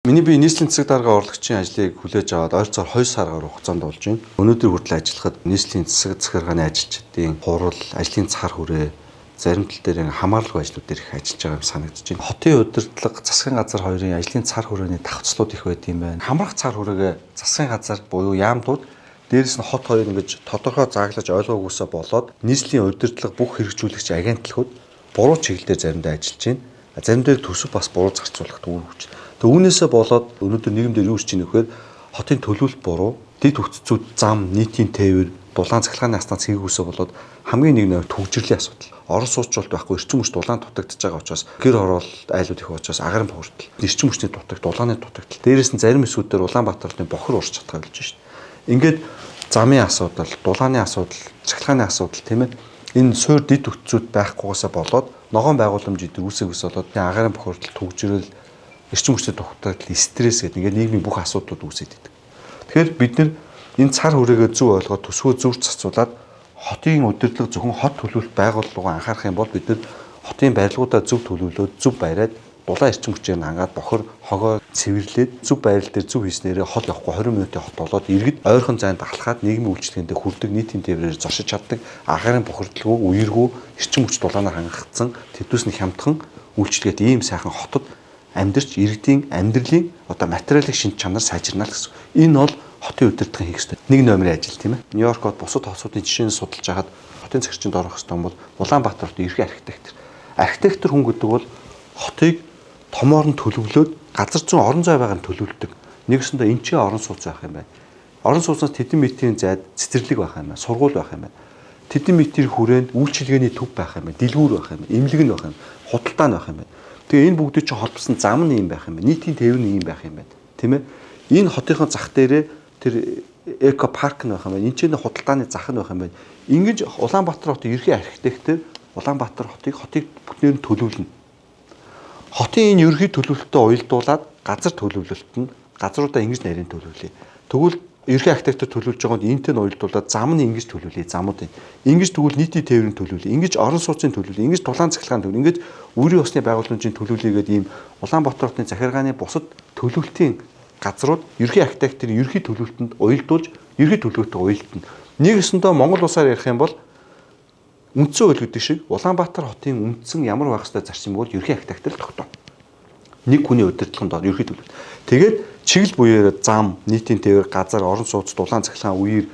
Миний бие нийслэлийн засаг даргын орлогчийн ажлыг хүлээж аваад ойролцоогоор 2 сар гаруй хугацаанд болж байна. Өнөөдөр хүртэл ажиллахад нийслэлийн засаг захиргааны ажилчдын хурал, ажлын цар хүрээ, зарим тал дээр хамааралгүй ажлууд дээр их ажиллаж байгаа юм санагдаж байна. Хотын удирдлага, засгийн газар хоёрын ажлын цар хүрээний давхцлууд их байд юм байна. Хамрах цар хүрээгээ засгийн газар буюу яамдууд, дээрэс нь хот хоёр ингэж тодорхой зааглаж ойлгоогүйсээ болоод нийслэлийн удирдлага, бүх хэрэгжүүлэгч агентлагууд буруу чиглэлээр заримдаа ажиллаж байна. Зарим дээр төсөв бас буруу зарцуулах үүрэг хүч. Тэгээ үүнээсээ болоод өнөөдөр нийгэмдэр юу хийж байгаа нөхөр хотын төлөвлөлт буруу, дэд бүтцүүд, зам, нийтийн тээвэр, дулаан цахилгааны станц хийгүйсээ болоод хамгийн нэг нээр түгжрэлийн асуудал. Орон сууцчлалт байхгүй, эрчим хүч, дулаан дутагдж байгаа учраас гэр хороол айлууд их учраас агарын бохирдол, эрчим хүчний дутагд, дулааны дутагдал. Дээрээс нь зарим эсүүдээр Улаанбаатар хотын бохир урч чадхаа болж шít. Ингээд замын асуудал, дулааны асуудал, цахилгааны асуудал, тийм ээ. Энэ суур дэд бүтцүүд байхгүйгаасаа болоод ногоон байгууламж идэг үүсээгүйс болоод агарын бохирдол, түгжрэл, эрчим хүчний дутагдал, стресс гэдэг ингээд нийгмийн бүх асуудлууд үүсээд идэг. Тэгэхээр бид нар энэ цар хүрээгээ зөв ойлгоод, төсвөө зөв зарцуулаад, хотын удирдлага зөвхөн хот төлөвлөлт байгууллагаа анхаарах юм бол бид нар хотын барилгуудаа зөв төлөвлөөд, зөв бариад, дулаан эрчим хүчээр хангаад, бохор хогоо цэвэрлээд, зөв байрал дээр зөв хийснээрээ хол явахгүй 20 минутын хот болоод иргэд ойрхон зайд алхаад нийгмийн үйлчилгээндээ хүрдэг, нийтийн тээврээр зоршиж чаддаг, агарын бохирдлгүй, үергүй, эрчим хүч дулаанаар хангагдсан, тэдүүс нь хямдхан үйлчилгээт ийм сайхан хотод амьдарч иргэдийн амьдралын одоо материалын шинж чанар сайжирна л гэсэн. Энэ бол хотын удирдлагын хийх ёстой нэг номерын ажил, тийм ээ. Нью-Йорк хот, бусад хотуудын жишээн судалж хагаад хотын цагчинд орох ёстой юм бол Улаанбаатар хотын ерхий архитектор. Архитектор хүн гэдэг бол хотыг томоор нь төлөвлөөд, газар зүүн орон зай байгаа нь төлөвлөдөг. Нэгсэндээ энэ ч орон сууц байх юм байна. Орон сууцнаас тэдэн метрийн зайд цэцэрлэг байх юм байна. Сургууль байх юм байна. Тэдэн метр хүрээнд үйлчилгээний төв байх юм байна. Дэлгүүр байх юм байна. Эмнэлэг нь байх юм. Худалдаа нь байх юм байна. Тэгээ энэ бүгдийг чинь холбосон зам нь юм байх юм байна. Нийтийн тээвэр нь юм байх юм байна. Тийм ээ. Энэ хотынхон зах дээрээ тэр эко парк нь байх юм байна. Энд чинь худалдааны зах нь байх юм байна. Ингэж Улаанбаатар хотын ерхий архитектор Улаанбаатар хотыг бүтнээр нь төлөвлөнө. Хотын энэ ерхий төлөвлөлтөд уялдуулаад газар төлөвлөлт нь газруудаа ингэж нарийн төлөвлөе. Тэгвэл ерхий архитектор төлөвлөж байгааг энтэй нь уялдуулаад зам нь ингэж төлөвлөе. Замуудын. Ингэж тэгвэл нийтийн тээврийн төлөвлөе. Ингэж орон сууцны төлөвлөе. Ингэж тулаан цахилгаан төлөвлөе. Ингэж үрийн усны байгууламжийн төлөвлөе гэдэг ийм Улаанбаатар хотын захиргааны бусад төлөвлөлтийн газрууд ерхий архитекторын ерхий төлөвлөлтөнд уялдуулж, ерхий төлөвлөлтөд уялдана. Нэг өсөндөө Монгол улсаар ярих юм бол үндсэн хууль гэдэг шиг Улаанбаатар хотын үндсэн ямар байх ёстой зарчим бол ерхий архитектор л тогтооно. Нэг хүний удирдлагын доор ерхий төлөвлөлт. Тэгээд чиглэл буюу зам, нийтийн тээвэр, газар, орон сууц, дулаан цахилгаан, үер,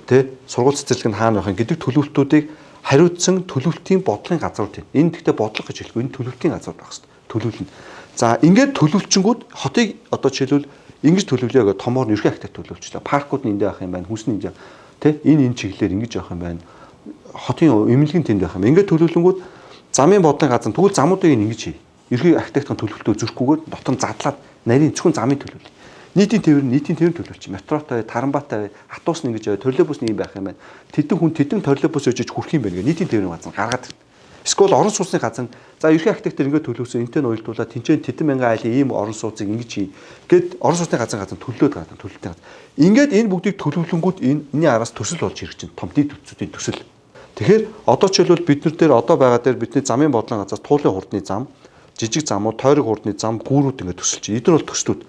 тэ, сургууль, цэцэрлэг нь хаана байх юм гэдэг төлөвлөлтүүдийг хариуцсан төлөвлөлтийн бодлогын газрууд тийм. Энэ гэхдээ бодлого гэж хэлэхгүй, энэ төлөвлөлтийн газрууд байх хэрэгтэй. Төлөвлөнө. За, ингээд төлөвлөчөнгүүд хотыг одоо жишээлбэл ингэж төлөвлөё гэдэг томоор нь ерхий архитект төлөвлөчлээ. Паркууд нь эндээ байх юм байна, хүнс нь эндээ, тэ, энэ чиглэлээр ингэж явах юм байна. Хотын эмнэлгийн тэнд байх юм. Ингээд төлөвлөнгүүд замын бодлогын газар тэгвэл замуудыг ингэж хий. Ерхий архитектурын төлөвлөлтөө зөрөхгүйгээр дотор нь задлаад нарийн зөвхөн замын төлөвлөе. Нийтийн тээвэр төлөвлөч. Метротой, тарамбатай, автобус нь ингэж яваа, троллейбус нь юм байх юм байна. Тэдэн хүн тэдэн троллейбус өжиж хүрэх юм байна гэх нийтийн тээврийн газар гаргаад ирнэ. Эсвэл орон сууцны газар нь за ерхий архитектор ингэж төлөвлөсөн, энтэй нь уялдуулаад тэнцэн тэдэн мянган айлын ийм орон сууцыг ингэж хий. Гэт орон сууцны газар төлөвлөөд гаргана, төлөвлөлтийн газар. Ингээд энэ бүгдийг төлөвлөнгүүд энэний араас төсөл болж ирэх чинь том дэд бүтцүүдийн төсөл. Тэгэхээр одоо жишээлбэл бид нар дээр одоо байгаа дээр бидний замын бодлогын газар туулын хурдны зам, жижиг замууд, тойрог хурдны зам, гүүрүүд ингээд төсөлж. Эдгээр бол төслүүд.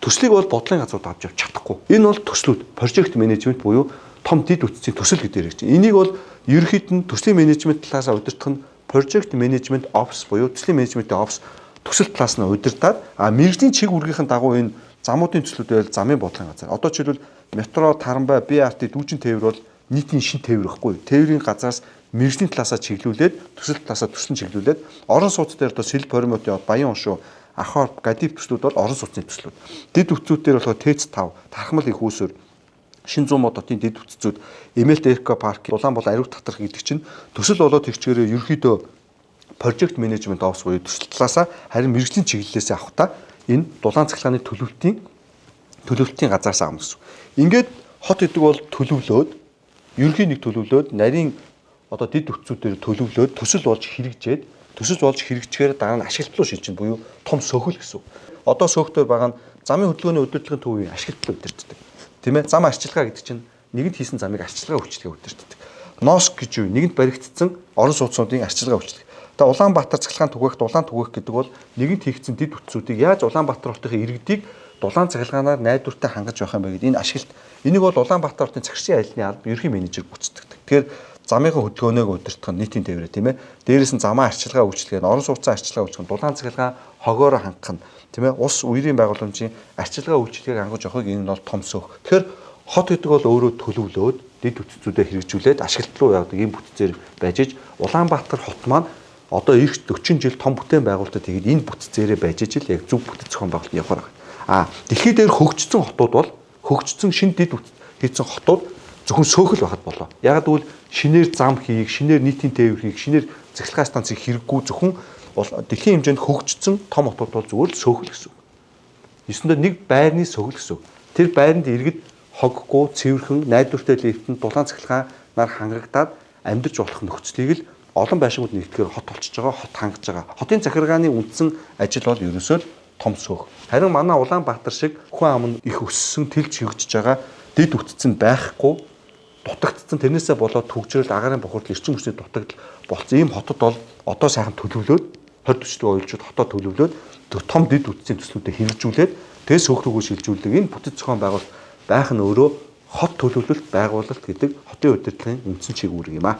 Төслийг бол бодлогын газрууд авч явж чадахгүй. Энэ бол төслүүд. Project management буюу том дэд бүтцийн төсөл гэдэг хэрэг чинь. Энийг бол ерөнхийд нь төслийн менежмент талаас удирдах нь project management office буюу төслийн менежментийн офис төсөл талаас нь удирдаад, а мэргэжлийн чиг үүргийнхэн дагуу энэ замуудын төслүүд байвал замын бодлогын газар. Одоо жишээлбэл метро, тарамбай, BRT, дүүжин тээвэр бол нийтийн шин тээвэр байхгүй. Тээврийн газраас мэргэжлийн талаасаа чиглүүлээд, төсөл талаасаа төсөл чиглүүлээд, орон сууц дээр одоо Сэлб Хоримотын Баян уншуу, Анхоор, Гадив төслүүд бол орон сууцны төслүүд. Дэд бүтцүүд дээр болохоор ТЭЦ 5, Тархмал их үүсвэр, Шин зуун мод хотын дэд бүтцүүд, Эмэлт Эко парк, Улаан бол Ариу татрах гэдэг чинь төсөл болоод тэгчгээрээ ерөөхдөө project management office буюу төсөл талаасаа, харин мэргэжлийн чиглэлээсээ авахдаа энэ дулаан цахилгааны төлөвлөлтийн газраас авна гэсэн. Ингээд хот гэдэг бол төлөвлөөд, ерөнхий нэг төлөвлөөд, нарийн одоо дэд бүтцүүдээр төлөвлөөд, төсөл болж хэрэгжээд, төсөл болж хэрэгжихээр дараа нь ашиглалт руу шилжин буюу том сөхөл гэсэн. Одоо сөөхтөр байгаа нь замын хөдөлгөөний удирдлагын төвийн ашиглалт удирддаг. Тийм ээ? Зам арчилгаа гэдэг чинь нэгэнт хийсэн замыг арчилгаа үйлчилгээ удирддаг. Носк гэж юу? Нэгэнт баригдсан орон сууцнуудын арчилгаа үйлчилгээ. Тэгээ Улаанбаатар цахилгаан түгээх, дулаан түгээх гэдэг бол нэгэнт хийгдсэн дэд бүтцүүдийг яаж Улаанбаатар хотын иргэдийг дулаан цахилгаанаар найдвартай хангаж явах юм бэ гэдэг энэ ашиглалт. Энийг бол Улаанбаатар хотын захирчийн айлны алба ерхий менежер гүйцэтгэдэг. Тэгэхээр замынхаа хөдөлгөөнөөг удирдах нь нийтийн тээврээ, тийм ээ. Дээрээс нь замаа арчилгаа үйлчилгээ, орон сууцаа арчилгаа үйлчлэх нь, дулаан цахилгаан хогоороо хангах нь, тийм ээ. Ус үерийн байгууламжийн арчилгаа үйлчилгээг ангаж явахыг энэ нь бол том сөөх. Тэгэхээр хот гэдэг бол өөрөө төлөвлөөд дэд бүтцүүдээ хэрэгжүүлээд ашиглалт руу явдаг ийм бүтцээр байж иж Улаанбаатар хот маань одоо эх 40 жил том бүтээн байгуулалтад тэгээд энэ бүтцээрээ байж иж л яг зөв бүтэц зохион байгуулалт явахаар байна. А дэлхий дээр хөгжсөн хотууд бол хөгжсөн шинэ дэд бүтэц хийсэн хотууд зөвхөн сөөхөл байхад болоо. Яг гэвэл шинээр зам хийх, шинээр нийтийн тээвэр хийх, шинээр цахилгаан станцыг хэрэггүй зөвхөн дэлхийн хэмжээнд хөгжсөн том хотууд бол зүгээр л сөөхөл гэсэн үг. Ёсондоо нэг байрны сөөхөл гэсэн үг. Тэр байранд иргэд хоггүй, цэвэрхэн, найдвартай лифтэнд дулаан цахилгаанаар хангагдаад амьдарч болох нөхцөлийг л олон байшингууд нэгтгэхээр хот болчихж байгаа, хот хангаж байгаа. Хотын захиргааны үндсэн ажил бол ерөөсөө л том сөөх. Харин манай Улаанбаатар шиг хүн ам нь их өссөн, тэлж хөгжиж байгаа, дэд бүтцэн байхгүй, дутагдсан, тэрнээсээ болоод түгжрэл, агаарын бохирдол, эрчим хүчний дутагдал болцсон ийм хотод бол одоо сайхан төлөвлөөд 20 40 оёлжууд хотоо төлөвлөөд том дэд бүтцийн төслүүдэд хэрэгжүүлээд тэгээ сөөх рүүгээ шилжүүлдэг энэ бүтэц зохион байгуулалт байх нь өөрөө хот төлөвлөлт байгуулалт гэдэг хотын удирдлагын үндсэн чиг үүрэг юм аа.